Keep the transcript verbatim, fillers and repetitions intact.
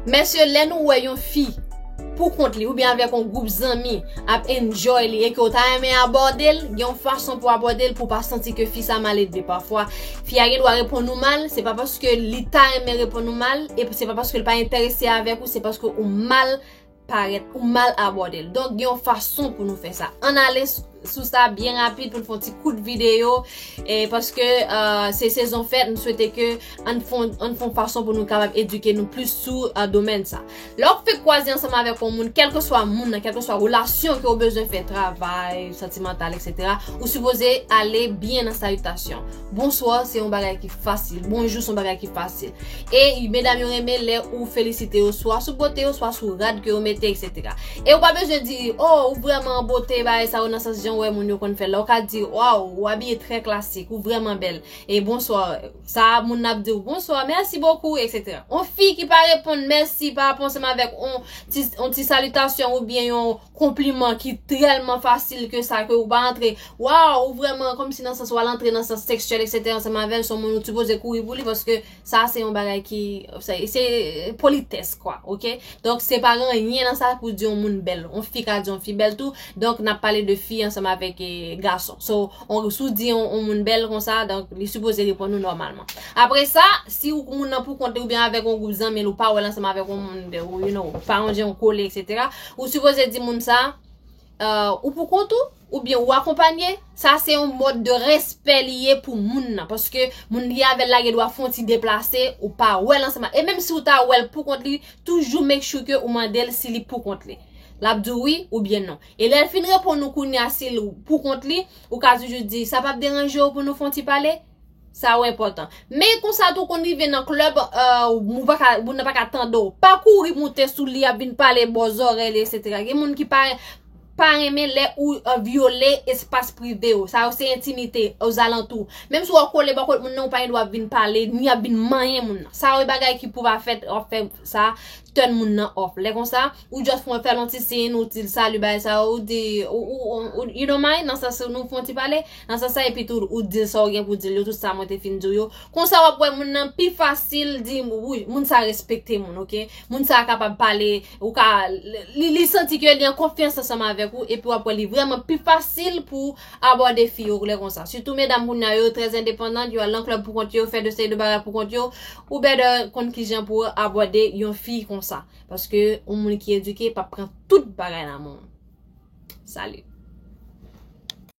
Mesye, lè nou wè yon fi pou kont li oubyen avèk yon gwoup zanmi ap enjoy li e ke w ta renmen abòde l, gen yon fason pou abòde l pou w pa santi ke fi sa maledve. Pafwa, fi a gen dwa reponn ou mal, se pa paske li ta renmen reponn ou mal, e se pa paske l pa enterese avèk ou, se paske ou mal parèt, ou mal abòde l. Donk, gen yon fason pou nou fè sa. Ann ale s- sou sa byen rapid pou n fè yon ti kout videyo, e paske uh, se sezon fèt, m swete ke ann fè yon fason pou nou kapab edike nou plis sou uh, domèn sa. Lè w fèk kwaze ansanm avèk yon moun, kèlkeswa moun nan, kèlkeswa relasyon ke w bezwen fè, travay, santimantal, etsetera, ou sipoze ale byen nan salitasyon. Bonswa se yon bagay ki fasil. Bonjou se yon bagay ki fasil. E medam yo renmen lè ou felisite yo swa sou bote yo, swa sou rad ke yo mete, etsetera. E ou pa bezwen di, oh, ou vrèman an bote, bagay sa yo nan sans jan w wè moun yo konn fè l la. Ou ka di, waw, ou abiye trè klasik, ou vrèman bèl. E bonswa, sa moun nan ap di w, bonswa, mèsi bokou, etsetera. Yon fi ki pa reponn mèsi pa rapò ansanm avèk yon ti, yon ti salitasyon oubyen yon konpliman ki tèlman fasil ke sa, ke ou pa antre, waw, ou vrèman kòmsi nan sans, w al antre nan sans seksyèl, etsetera, ansanm avè l, se yon moun ou sipoze kouri pou li, paske sa se yon bagay ki, se, se politès, kwa, oke? Donk, se pa gen anyen nan sa pou di yon moun bèl. Yon fi ka di yon fi bèl tou, donk n ap pale de fi ansanm avèk eh, gason. So, on, si w di yon, yon moun bèl konsa, donk, li sipoze reponn ou nòmalman. Apre sa, si ou moun nan pou kont li oubyen avèk yon gwoup zanmi l, ou pa wè l ansanm avèk yon moun de ou, you know, pa yon jan w kole, etsetera, ou sipoze di moun sa, uh, ou pou kont ou, oubyen ou akonpanye, sa se yon mòd de respè li ye pou moun nan. Paske moun li avè l la gen dwa fè yon ti deplase, ou pa wè l ansanm. E menm si ou ta wè l pou kont li, toujou make sure ke ou mande l si li pou kont li. L ap di w wi oubyen non. E lè l fin reponn ou kounye a si l pou kont li, ou ka toujou di, sa p ap deranje w pou nou fè yon ti pale? Sa yo enpòtan. Men konsa tou konn rive nan klèb, uh, ou pa ka, moun nan pa ka tande w. Pa kouri moute sou li, ap vin pale bò zòrèy li, etsetera. Gen moun ki pa, pa renmen lè ou uh, vyole espas prive yo. Sa yo se entimite, ozalantou. Menm si w ap kole bò kot moun nan, ou pa gen dwa ap vin pale, ni ap vin manyen moun nan. Sa yo e bagay ki pou pa fèt, w ap fè sa, tèn moun nan off. Lè konsa, ou just fè l yon ti siy, ou di l salut, bagay sa, ou di, ou, ou, ou, you don't mind, nan sans nou fè yon ti pale, nan sans sa, epi tou, ou di l sa ou gen pou di l yo, tout sa mwen te fin di w yo. Konsa, w ap wè moun nan pi fasil di, wi, moun sa respekte moun, oke? Moun sa kapab pale, ou ka, li, li santi ke li an konfyans ansanm avèk ou, epi w ap wè li vrèman pi fasil pou abòde fi yo lè konsa. Sitou medam kounye a yo trè endepandan, yo al nan klèb pou kont yo, fè de seri de bagay pou kont yo, ou better konn kijan pou abòde yon fi konsa. Paske yon moun ki edike p ap pran tout bagay nan men w. Salut.